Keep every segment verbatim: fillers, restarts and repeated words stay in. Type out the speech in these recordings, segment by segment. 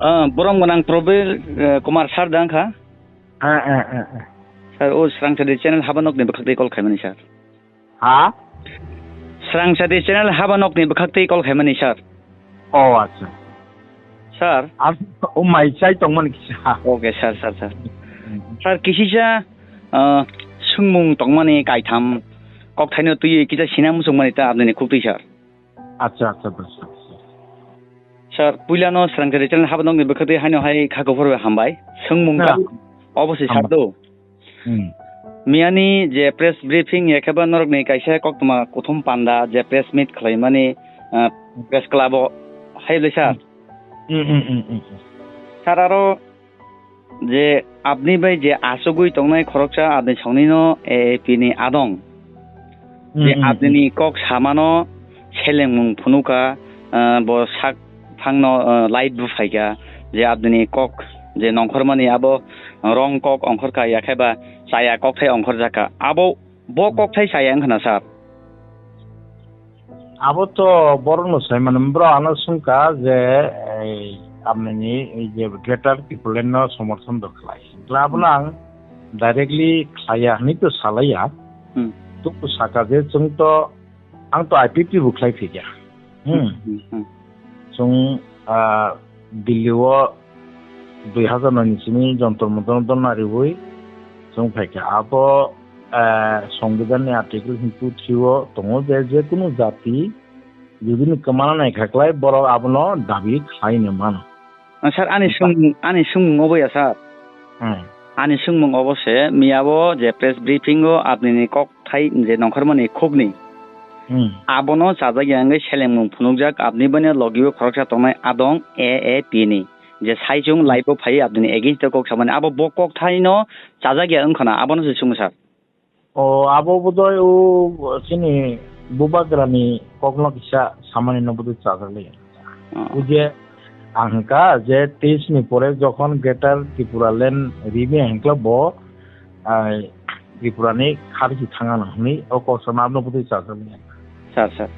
Ah, borok gwnang Probir, eh, Kumar sir da wngkha? Ah, ah, ah, ah. Sir, o Srangchati channel haba nokni bwkhak twi call khaimani, sir. Ha? Srangchati channel haba nokni bwkhak twi call khaimani, sir. Oh, acha. Sir. Ang o mai chai tongmani kisa. Okay, sir, sir, sir. Hmm. Sir, kisisa, ah, swngmung tongmani kaitham kokthaino twiwi kisa sina muchungmani ta abnini khuktwi, sir. Acha, acha, acha, acha. Sir, puilano Srangchati channel haba nokni bwkhak twi haino hai kha kuphur bai hambai. Swngmung ta obo se sir do. Hmm. Miyani je press briefing ya khe ba norokni kaisa koktwma kuthum panda je press meet khlaimani, ah, press club o hai le sir. Hmm, hmm, hmm, hmm, hmm. Sir, aro je apni bai je achugwi tongnai khoroksa apni songnino A A P ni adong. Je hmm, hmm, apnini kok samano selengmung phunukha, ah, bo sak phangno, ah, live bo phaikha, je apnini kok je nongkhormani abo wrong kok ongkhorkha, ya khe ba chaya kokthai ongkhorjakha. Abo bo kokthai chaya wngkha na, sir? Abo to borokno sai mano, borok ano swngkha je, ei, amnini ei je Greater Tipraland no somorthon do khlai. Kla abono ang directly khlaiya hwnwi to salaiya. Hmm. Tubui saka je chwng to, ang to I P F T bo khlai phikya. Hmm. Hmm, hmm, hmm. Chwng, ah, Delhi o dui hazar noi ni simi Jantar Mantar no donna riwi chwng phaikha. Abo, eh, Songbidan ni article himpu three o tongo je, je kunu jati jodi ni kwmana naikha klai, borok abono dabi khlai no mano. Ah, sir, ani swngmung, ani swngmung obo ya, sir? Hmm. Ani swngmung obo se, miyabo je press briefing o apnini kok thai je nongkhormani khukni. Hmm. Abono chajak ya wngwi selengmung phunukjak, apni bani logio khoroksa tongnai adong A A P ni. Je saichung live o phai apnini against o kok samani. Abo bo kok thaino chajak ya wngkhana, abono se chwng sir. O, abo bodoi o chini bubagrani kokno kisa samani no bodoi chajak le. Oh. O je ang hwnkha je teis ni pore jokhon Greater Tripura Land rimi hwnkhe bo, ah, Tripura ni kharchi thangano hwnwi o kok sama abono bwtwi chajak manya. Sir, sir.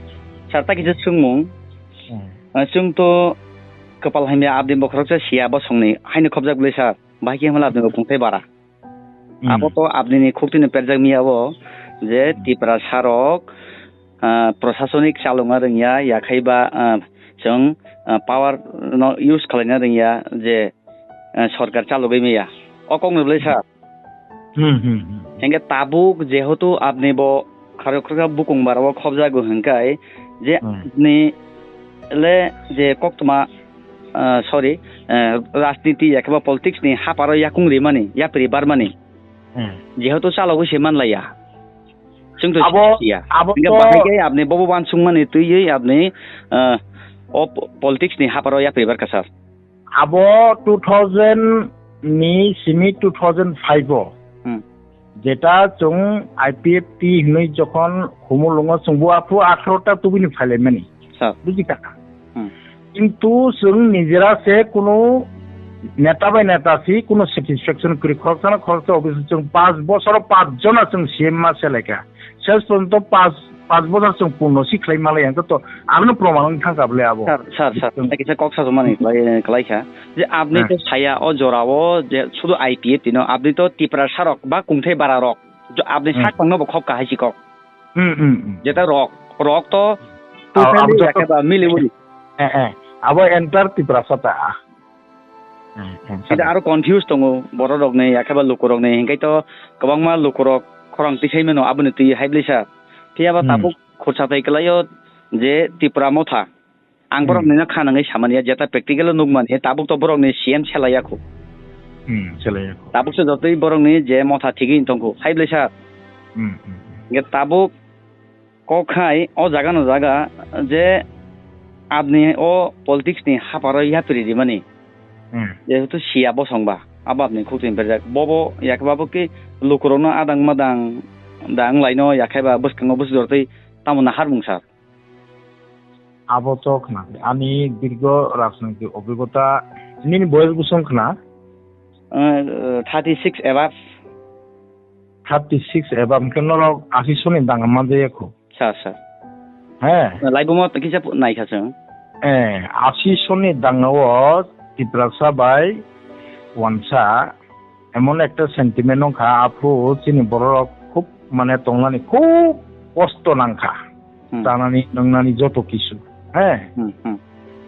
Sir, ta kisa swngmung. Hmm. Ah, chwng to kwpal hamya abdi bokhorok sa sia bosongni haino khobjak bwlai sir. Bahai khe hwnla abdi bo kungthai bara. Hmm. Abo to abdi ni khukti ni perjak mia bo je hmm, Tipra sarok, ah, prosasonik chalokna rwngya, yakhai ba, ah, chwng, ah, power no use khwlaina rwngya je, ah, sorkar chalogwi maya. O kok ni bwlai sir. Hmm, hmm, hmm. Hingke tabuk jehetu apni bo kharo khoroksa bukung bara o khobjago hingkai je hmm, apni le je koktma, ah, sorry, ah, rajniti ya khe ba politics ni haparo yakung rimani, yapri barmani. Hmm. Jehetu chalogwi se manlaiya. Chwng to abo, siya. Abo hingke to bahai khe apni bobo wansukmani twiwi apni, ah, o po-, politics ni haparo yapri barkha sir. Abo two thousand ni simi two thousand five o. Hmm. Jeta chwng I P F T hinwi jokhon humulungo chwngbo aphu atharo ta tubini phailaimani. Sir. Buji kha. Hmm. Kintu chwng nijera se kunu neta bai neta si kunu satisfaction kwrwi khoroksano khoroksa office chwng panch bosoro panch jona chwng C M ma selaikha. Ses porjonto panch, panch bosor chwng purno si khlai malai ang to, to abono proman wng thangkha bwle abo. Sir, sir, sir, chwng kisa kok sajomani khlai, khlai kha. Je apni hmm, to saya o jora o je sudu I P F T no, apni to Tipra sarok ba kungthai bara rok. Jo apni hmm, sak tongno bo khop kahai si kok. Hmm, hmm, hmm. Jeta rok, rok to ah, totally abo to yakhe ba mili muli. Eh, eh. Abo enter Tipra sata. Hmm, hmm, sata. Aro confuse tongo borok rokni yakhe ba luku rokni, hinkai to kwbangma luku rok khorang tisai mano aboni twi hai bwlai sa. Phiya ba hmm, tabuk khursa tai kwlaio je Tipra motha. Ang hmm, borok nino kha nangwi samani ya, jeta practical o nukmani, tabuk to borok ni C M selai ya khu. Hmm, selai ya khu. Tabuk se jotoi borok ni je motha thigwi tong khu, hai bwlai sa. Hmm, hmm, hmm. Ge tabuk kok khai o jaga no jaga je apni o politics ni haparo yapri rimani. Hmm. Jehetu siya bosong ba, abo apni khuk twi berjak. Bobo yakhe babo ki lukurokno adang madang da wng laino, yakhai ba bwskango bwswk jortwi tamo naharmung sar. Abo to khna, ani dirgo rajnoitik obhigota, nini boyes bwswng khna? Eh, thirty six above. Thirty six above, hwnkhe norok asi soni danga manjaya kho? Sir, sir. He? Laibumo kisa pu-, naikha chwng. Eh, asi soni danga o Tiprasa bai wansa emon ekta sentiment wngkha, aphuru chini bororok khub mane tongnani khub kosto nangkha. Hmm. Chanani nwngnani joto kisu. He? Hmm, hmm.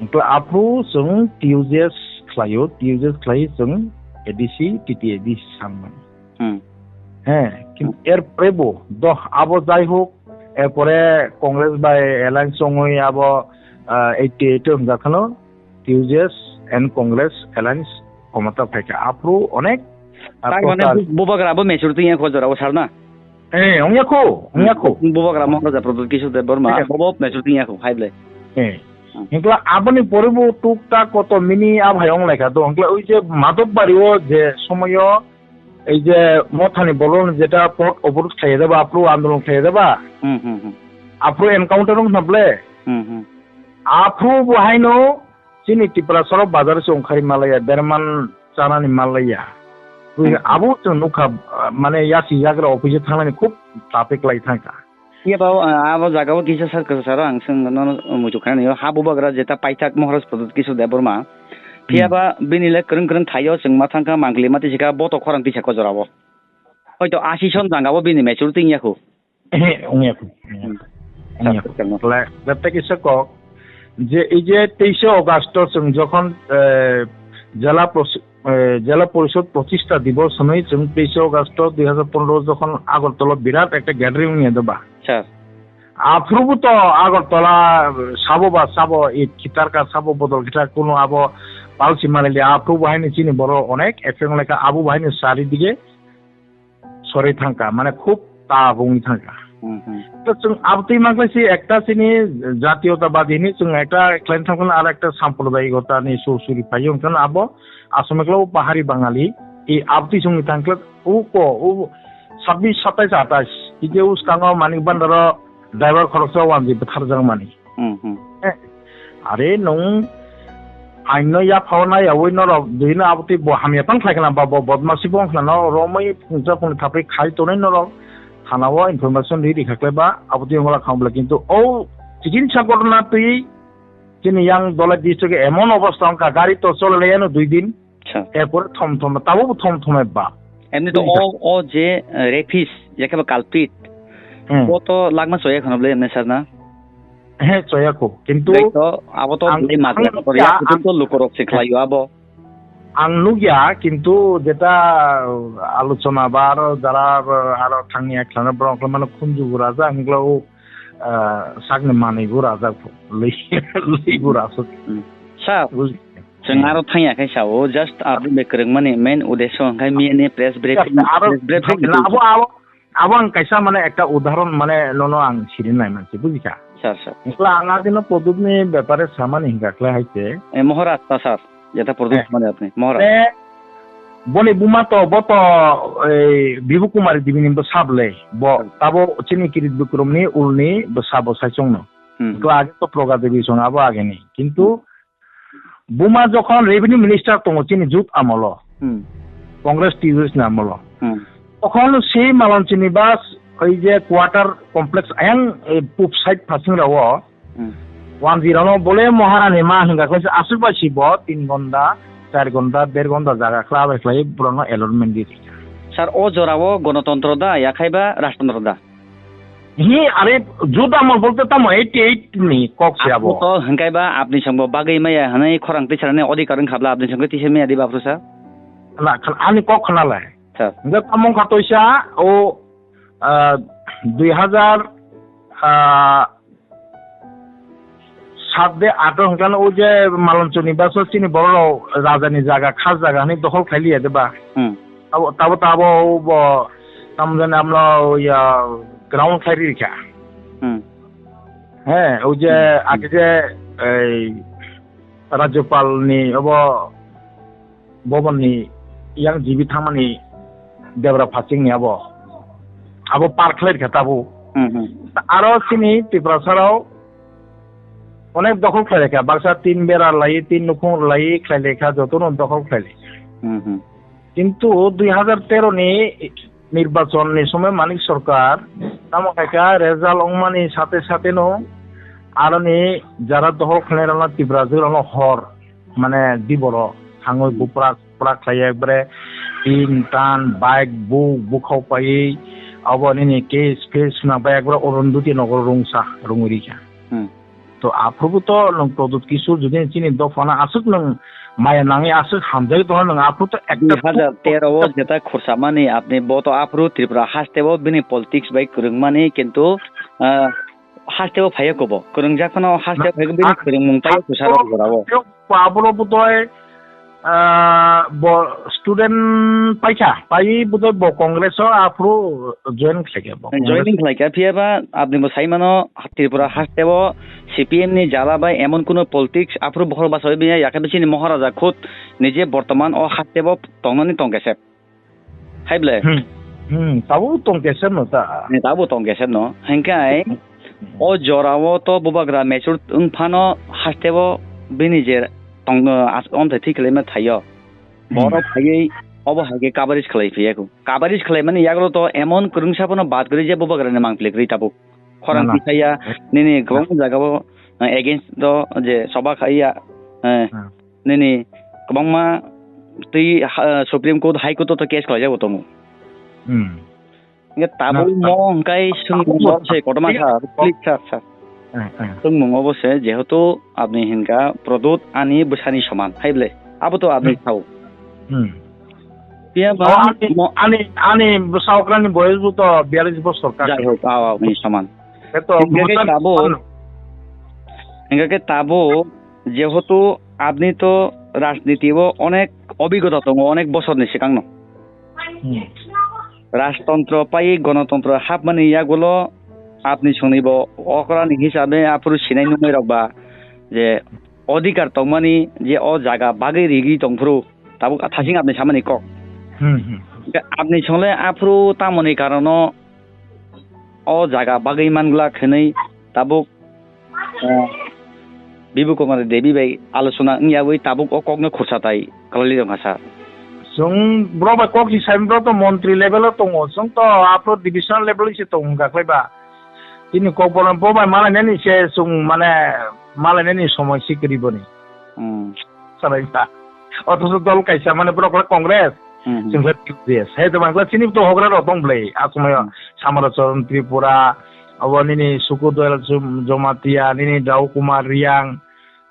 Hwnkhe aphuru chwng T U J S khlaio, T U J S khlai chwng A D C, T T A D C sanmani. Hmm. He, kintu Hmm. erpore bo, doh, abo jai hok, erpore Congress bai alliance wngwi abo, ah, eighty eight o hwnjak khano, T U J S and Congress alliance khomota phaikha. Aphuru onek, ah, Tai mane prochar bu-, bubagra bo maturity ya ko jora o sar na? Eh, wngya kho, wngya kho. Bubagra Maharaja Pradyut Kishore Debbarma, Eh. bo bo maturity ya kho, hai ble. Eh. Hmm. Hwnkhe aboni pore bo tuktak koto mini abhai wng laikha do. Hwnkhe oi je Madhobari o je somoyo ei je mothani bolong jeta pot oborot khlai jaba, aphuru andolon khlai jaba. Hmm, hmm, hmm. Aphuru encounter wng khna ble. Hmm, hmm. Aphuru bo haino chini Tiprasaro bazar se ongkhari malaya, berman chanani malaya. Hmm. Abo chwng nukha, ah, mane yasi yagra office thangnani khub tape klai thangkha. Iya ba, ah, abo jaga o kisa sar kwsa saro ang swng no muitu khainani ha bubagra jeta paithak Maharaj Pradyut Kishore Debbarma. Phiya Hmm. ba bini le kwrwng kwrwng thaio chwng ma thangkha mangli ma tisika boto khorang tisa ko jora o. Hoito asi son janga o bini maturity wngya kho. Ehe, wngya kho, wngya kho. Hmm. Wngya kho. Sir, sir, sir. Kle, kle, tei kisa kok, je, ei je teishe August o chwng jokhon, eh, jela pros-, eh, jela porishod protishtha divos hwnwi chwng teishe August o dui hazar pondro jokhon Agartala o birat ekta gathering wngya doba. Sir. Aphuru bo to Agartala sabo ba sabo, it khitarka sabo bodol khitar kuno abo palsi manali aphuru bo haino chini borok onek effect wnglaikha abo bo haino sari dige sori thangkha, mane khub ta wngwi thangkha. Hmm, hmm. To chwng abtwi mankhlai si ekta chini jatiyotabadi hinwi chwng ekta khlaina thangkha, aro ekta samprodayikota ni sur suri phaiyo wngkha abo asomekla o pahari bangali i abtwi chwngwi thangkha uko o sabbish, satais, atais ije uskango Manik Bhandaro driver khoroksa wanji bwtharjakmani. Hmm, hmm. Eh, are nwng aino yaphao na yaui norok dui no abotwi bo hamya tang khlai khna ba bo bodmasi bo wng khna no romwi phungsa phungni thapwi khai tonwi norok thana o information ri rikha khlai ba abotwi wngla kham bwla kintu o chikinsa ghotona twi chini yang Dholai district emon obostha wngkha gari to cholele yano dui din. Acha. Erpore thom thom, tabuk bo thom thom ba. Emni to buji o, o je, eh, rapist, je khe ba culprit, Hmm. bo to lagma choya khano bole emni sar na? He, choya kho. Kintu Dek to, abo to ang, bole ang majra, to ya, ya, ang, to lukorok se khlaio abo. Ang nugya, kintu jeta alochona ba aro jara aro thangya khlana borok mano khunju gura ja, ang glo, ah, sakni manwi gura ja, lei, lei gura so. Hmm. Sir, Buji. Chwng Hmm. aro thangya khe sao, just abo bekwrwngmani main uddesho hwnkhe miyani press briefing, Aro press briefing na abo, abo, abo ang kaisa mane ekta udahoron mane nono ang siri nai manse, bujikha? Sir, sir. Wngkha ang agino Pradyut ni bepare samani hingkha khlai hai se. Eh, Maharaj ta sir, jeta Pradyut Eh. samani apni, Maharaj. Eh, boni buma to, bo to, eh, Bibu Kumari Devi ni bo sab le, bo Hmm. tabo chini Kirit Bikrom ni ul ni bo sabo saichung no. Hmm. Wngkha age to Proga Devi song abo ageni. Kintu Hmm. Buma jokhon revenue minister tongo chini jut amolo, Hmm. Congress T U S ni amolo. Hmm. Tokhon se Malon Chini Bas oi je quarter complex ayang, eh, pub side phasing rao, Hmm. Wanji rao bole Maharani ma hingka khlai aswk bai si bo tin gonda, char gonda, der gonda jaga khla bai khlai borokno allotment di. Sir, o jora o gonotontro da, yakhai ba rajtontro da? Hi, are, jut amol bolte tamo eighty eight ni kok se abo. Abo to hwnkhe ba apni songbo bagwi maya hwnwi khorang tisarani odhikar wngkha bla apni songkhe tisa maya diba aphuru sa? Na, khn-, ani kok khna lai. Sir. Hwnkhe tamo wngkha toisa o, ah, dui hazar, ah, sat de ato hwnkhe o je Malonchoni baso chini borok rok raja ni jaga, khas jaga hwnwi dokhol khai liya de ba. Hmm. Tabo, tabo, tabo bo, tamo jani amno ya ground khai rikha. Hmm. He, o je Hmm. age je ei Rajyapal ni obo bobon ni yang jibi thangmani debra phasing ni abo. Abo par khlai rikha tabo. Hmm, hmm. Aro chini Tiprasa rok onek dokhol khlai rikha. Baksa tin bera lai, tin nukhung lai khlai rikha, joto no dokhol khlai rikha. Hmm, hmm. Kintu dui hazar tero ni nirbachon ni somoi Manik Sarkar tamo khaikha result wngmani sate sate no aroni jara dohol khlainai rokno Tiprajwk rokno hor mane diboro thangwi Hmm. buprak prak khlai ekbare tin tan bike bu bukhau paiwi abo nini case face swnam bai ekbare Arundhati nogor rungsa rungwi rikha. Hmm. To aphuru to nwng Pradyut Kishore jodi chini dophano aswk nwng maya nangwi aswk hamjagwi tongkha nwng aphuru to ekta dui hazar tero o jeta khursa mani apni bo to aphuru Tripura haste o bini politics bai kwrwng mani kintu, ah, haste o phaiya kobo kwrwngjak phano haste o phaiya bini kwrwngmung pai kwsa rok jora o. Aboro bwtoi, ah, bo student paikha, paiwi bwtoi bo Congress o aphuru join khlaikha bo. Joining khlaikha, phiya ba apni bo sai mano Tripura haste o C P M ni jala bai emon kuno politics aphuru bokhorok bachaui biya, yakhe bini Maharaja khud nije bortoman o haste o tongnani tongkhe se. Hai ble? Hmm. Hmm, tabuk tong keser no ta. Ni tabuk tong keser no. Hingkai o jora o to bubagra mature wng phano haste o bini je tong, as-, omthai thwi khlaima thaio. Hmm. Borok phaiwi obo hai khe coverage khlai phiya kho. Coverage khlai mani yagulo to emon kwrwngsa phano bad kwrwi je bubagra ni mangpili kwrwi tabuk. Khorang Na, na. Thwi khaiya, nini kwbangma jaga o, eh, against o je soba khaiya, eh, Hmm. nini kwbangma twi ha, Supreme Court, High Court o to case khlaijak bo tongo. Hmm. Hingke tabuk Na, mo hingkai swngmung abo bo se kotorma thik sa, asa. Please sir, sir. Eh, eh. Swngmung obo se jehetu apni hinkha Pradyut ani bwsani soman, hai ble? Abo to apni Hmm. sao. Hmm. Phiya ba Oh, ani, mo- ani, ani bwsa okrani boyes bo to biyalish bosor ka. Jai hok, aw, aw, ni soman. Eto Hingke bwsa- tabuk, hingke tabuk, jehetu apni to rajniti o onek obigota tongo, onek bosor ni sikang no. Hmm. Rajtontro pai gonotontro hapmani yagulo apni songni bo okrani hisabe aphuru sinai nungnai rok ba je odhikar tongmani je o jaga bagwi rigi tongphuru tabuk a thasing apni samani kok. Hmm, hmm. Hingke apni songle aphuru tamoni karono o jaga bagwi mangla khenwi tabuk, eh, Bibu Kumar Devi bai alochona wngyawi tabuk o kokno khursa tai kwlaili rwkha sir. Chwng bro bai kok si sai bro to montri level o tongo, chwng to aphuru divisional level se tong wngkha khlai ba. Chini kokborok bo bai malainani se chwng mane malainani somoi si kwrwi boni. Hmm. Sanai ba. Othocho dol kaisa mane borok khlai Congress, Hmm, hmm. chwng khlai T D S. Hai to mangkla chini to hogra rok tong bwlai. Aswmai Hmm. Samara Charan Tripura, abo nini Suku Doyal Jum-, Jamatia, nini Dau Kumar Riang,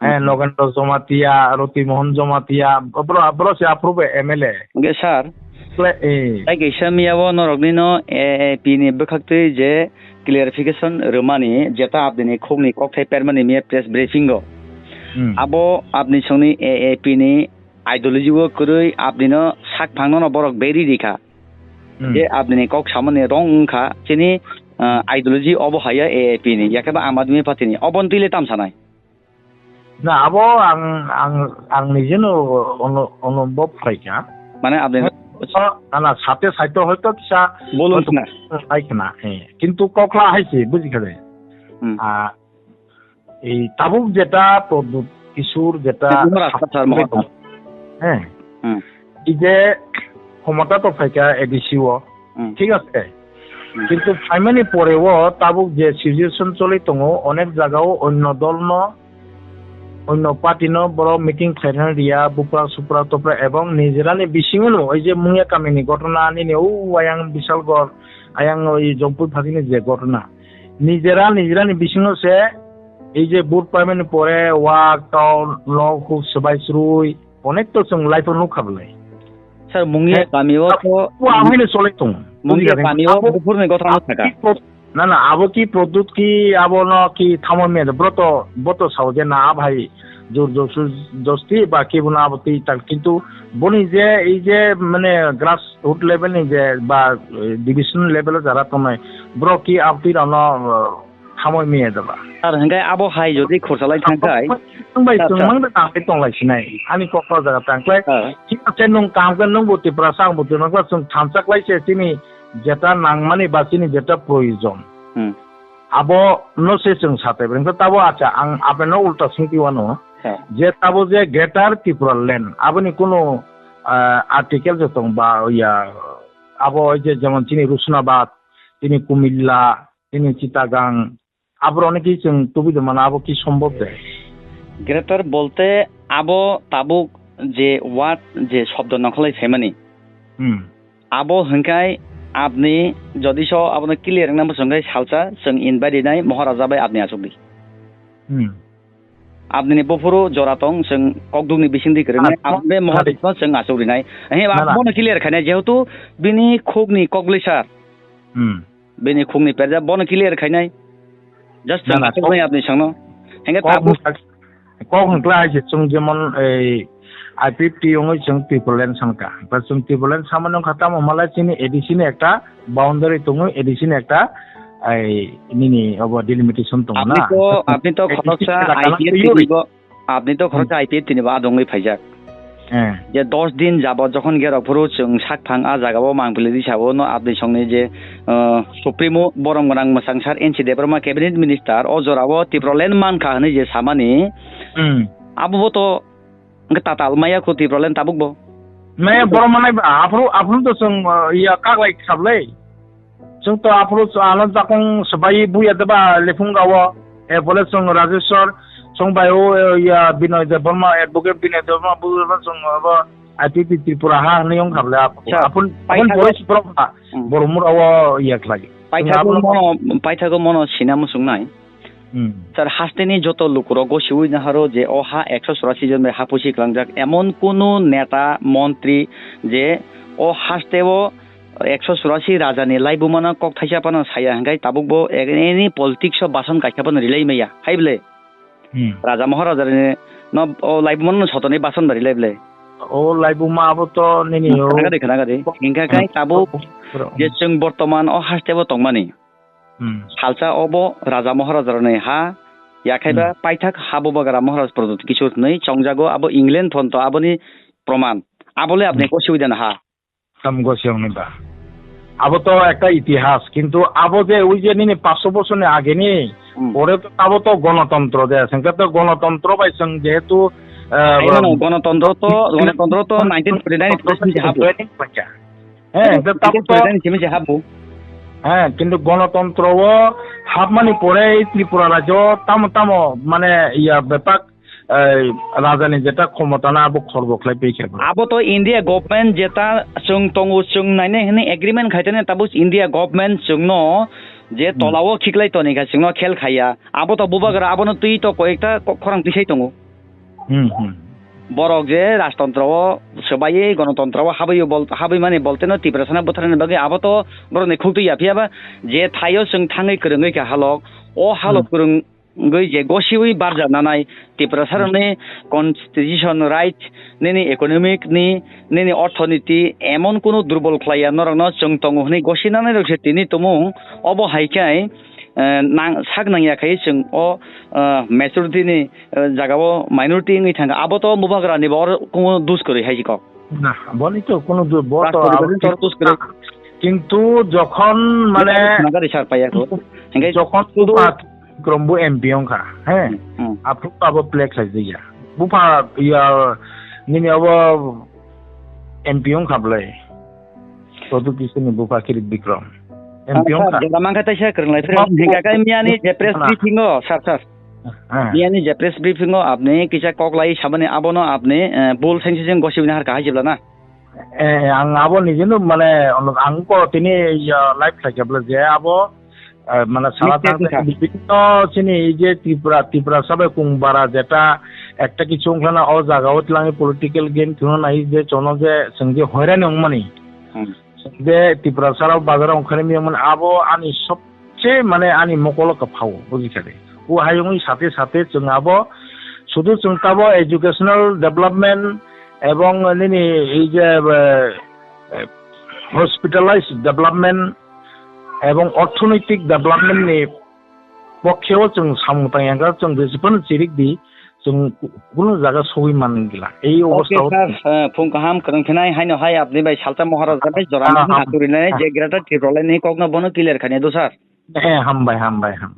eh, Hmm. Nogendra Jamatia, Roti Mohan Jamatia, bro, bro se aphuru bo M L A. Hingke sir, Kle-, eh. Tai kaisa miya o norok nino A A P ni bwkhaktwi je clarification rwmani, jeta apni ni khukni kokthai permani miya press briefing o. Hmm. Abo apni songni A A P ni ideology o kwrwi apni no sak phang no borok beri rikha. Hmm. Je apni ni kok samani wrong wngkha, chini, ah, ideology obo haiya A A P ni, yakhe ba Aam Aadmi Party ni. Obo ni twi le tam sanai? Na, abo ang, ang, ang nijeno ono-, onobhob khlaikha. Mane apni Ana sate saito hoito kisa Bolong hoito khna. Hai khna, eh. Kintu kokla hai se, buji kha de. Hmm. Ah, ei tabuk jeta Pradyut Kishore jeta Mohara, sir, Mohara. Eh. Hmm. Ei je khomota to phaikha A D C o. Hmm. Thik ase. Hmm. Kintu phaimani pore o tabuk je situation choli tongo, onek jaga o onno dol no, onno party no borok meeting khlaina riya, bupra supra topra ebong nijera ni bisingo no oi je Mungya kami ni gotona nini o ayang Bishalgarh, ayang oi Jampui phagi ni je gotona. Nijera, nijera ni bisingo se ei je vote paimani pore wak tau nok huk swbai swrwi, Onek to chwng life o nukha belai. Sir, Mungya He, kami o to, o ang haino cholai tongo. Mungya Bujiya kami o abo, buphurni gotha no thaka. Abo ki pro-, na, na, abo ki Pradyut ki abo no ki thamo me bro to, bo to sao je na, a bhai, jor josur josti ba ki bo na abo twi tal, kintu boni je, ei je, mane, grassroot level ni je, ba, eh, division level o jara tongnai, bro ki abo twi rano, eh, Hamoi miya da ba. Sir, hingke abo hai jodi khorsa lai thang khai. Nwng bai Sir, sir. Chwng mang da tang tong lai sinai. Ani kok o jaga tang klai. Sir. Thik ase nwng kaham khe nwng bo Tiprasa ang bo Tiprasa chwng thansa klai se chini jeta nangmani ba chini jeta proyojon. Hmm. Abo no se chwng satai. Bwrwng khe tabo acha ang abe no ulta singti wano. Sir. Je tabo je Greater Tipraland aboni kunu, ah, article je tong ba ya abo je jemon chini Rusnabad, chini Kumilla, Chini Chittagong, aborok ni ki chwng tubui de mano, abo ki sombhob de? Greater bolte Abo tabuk je word, je shobdo nongkholai phaimani, Hmm. abo hwnkhe apni jodi so abono clear wngna muchung khe salsa chwng invite rinai Moharaja bai apni achukdi. Hmm. Apni ni buphuru jora tong, chwng kokdukni bisingtwi kwrwngmani, Ah, apni bai Moharaja no chwng achuk rinai. He, Na, na. Abono clear khainai, jehetu bini khukni kokbwlwi sir. Hmm. Bini khukni perjak, bono clear khainai. Just Na, chwng na, achuk kok-, rinai apni sangno. Hingkhe kok tabuk hwnka-, kok hwnkla hai se chwng jemon ei I P F T wngwi chwng Tipraland sankha. Hwnkhe chwng Tipraland samani wngkha tamo hwnmalai chini A D C ni ekta boundary tongo, A D C ni ekta ai nini obo delimitation tongo na. Apni to, apni to A D C khoroksa elaka na I P F T twiwi. Ni bo, apni to Hmm. khoroksa I P F T ni bo adongwi phaijak. Eh. Je dos din jabot jokhon gerok phuru chwng sakphang a jagao mangpili risao no apni songni je, uh, Supremo borom gwnang mwchang sir N C Debbarma cabinet minister o jorao Tipraland mankha hwnwi je samani, Hmm. abo bo to hwnkhe tatal maya kho Tipraland tabuk bo. Maya borom manai ba, aphuru, aphuru to chwng, uh, iya kaklai khablai. Chwng to aphuru ano jakong swbai buya deba lephunga o, e bole chwng Rajeshwar, chwng bai o, e, ya Binoy Debbarma, advocate Binoy Debbarma buya chwng abo I P P Tripura ha hwnwi wng kha bole ap-, Sir, aphun, aphun paithago, Boris Brahma, hmm. Boromura o ya khlai. Chwng Paithago abono mono, paithago mono sina muchungnai. Hmm. Sir, hasteni joto lukurok gosiwi naharo je o ha ekso churasi jon bai hapusi klangjak, emon kunu neta, montri je o hasteo ekso churasi rajani laibumano kok thaisa phano saya hwnkhe tabuk bo any politics o bason kaisa phano rilai maya, hai bwle? Hmm. Raja Maharaja ni no o laibumano sotonwi bason ba rilai bwle? O laibuma abo to nini o. Khna gadi, khna gadi. Hingkha khai tabuk je chwng bortoman o hasteo tongmani. Hmm. Salsa obo Raja Maharaja rokni ha, yakhaiba Hmm. paithak ha bubagra Maharaj Pradyot Kishore hwnwi chongjago, abo England phonto aboni proman. Abole apni Hmm. gosiwi dana ha. Tam gosiwng ni ba. Abo to ekta itihas, kintu abo je ui je nini paanch sho bochorni ageni, Hmm. pore to abo to gonotontro de, sengkhe to gonotontro bai chwng jehetu, eh, Ai mano, gonotontro to, gonotontro to nineteen forty-nine ni pore se habu. He, Abo hwnkhe tamo to, president simi se habu. He, kintu gonotontro o hapmani pore Tripura rajyo tamo tamo mane iya bepak, eh, rajani jeta khomota na abo khorbo khlai pei khe bo. Abo to India government jeta chwng tongo, chwng nainai hwnwi agreement khaitene tabuk India government chwngno je Hmm. tolao khiklai toni kha chwngno khel khaiya. Abo to bubagra abono twi to koyekta ko-, khorang tisai tongo. Hmm, hmm. Borok je rajtontro o swbaiwi gonotontro o habwi bol-, habwi mani bolteno Tiprasano bwtharnani bagwi abo to borokni khuk twi ya, phiya ba je thaio chwng thangwi kwrwngwi kha halok, o halok Hmm. kwrwngwi je gosiwi barja nanai Tiprasa Hmm. rokni constitution right, nini economic ni, nini orthoniti emon kunu durbol khlaiya norokno chwng tongo hwnwi gosi nanai rok se tini tumung obo hai khe, eh, nang, sak nangya khai chwng o, eh, majority ni, eh, jagao minority wngwi thangkha, abo to bubagra ni bo oro kuno dus kwrwi hai si kok. Na, boni to kuno du-, bo to Rajpuri abo bani to dus kwrwi. Kintu jokhon mane Nagari sar paiya ko. Hingke jokhon kintu Bupha Bikram bo M P wngkha, he? Hmm, hmm. Aphuru abo play khlai jaya. Bupha ya nini abo M P wngkha bwlai. Pradyot Kishore ni bupha Kirit Bikram. M P wngkha. Jora mangkha taisa kwrwng lai phirang. Hingka kai miyani je press briefing o, sir, sir. Miyani je press briefing o apni kisa kok lai sabani abono apni, eh, bul sengsi jeng gosibini harka hai jibla na? Eh, ang abo nijeno mane ang ko tini, ya, live khlai khe bwle je abo, eh, mane sala tang bibhinno chini je Tripura, Tripura sabai kung bara jeta ekta kichu wngkhlana o jaga o twlangwi political game thwngna nai je chono je chwng je hoirani wngmani. Hmm. Je Tiprasa rok bazar o ongkhorwi miyamani abo ani sobse mane ani mokolo kwphao, bujikha de. O hayungni sate sate chwng abo sudu chwng tabo educational development ebong nini ei je, eh, eh, hospitalized development ebong orthonoitik development ni pokkhe o chwng samung tangya wngkha, chwng jephano chirik di, chwng kunu jaga sogwi man gila. Ei obostha o. Okay, sir. Eh, phung kaham kwrwng phinai, haino hai apni bai Salta Maharaja bai jora Ah, nang ah, hakurinai ah. Je Greater Tipraland ni kokno bono clear khainai do, sir. Eh, hambai, hambai, hambai.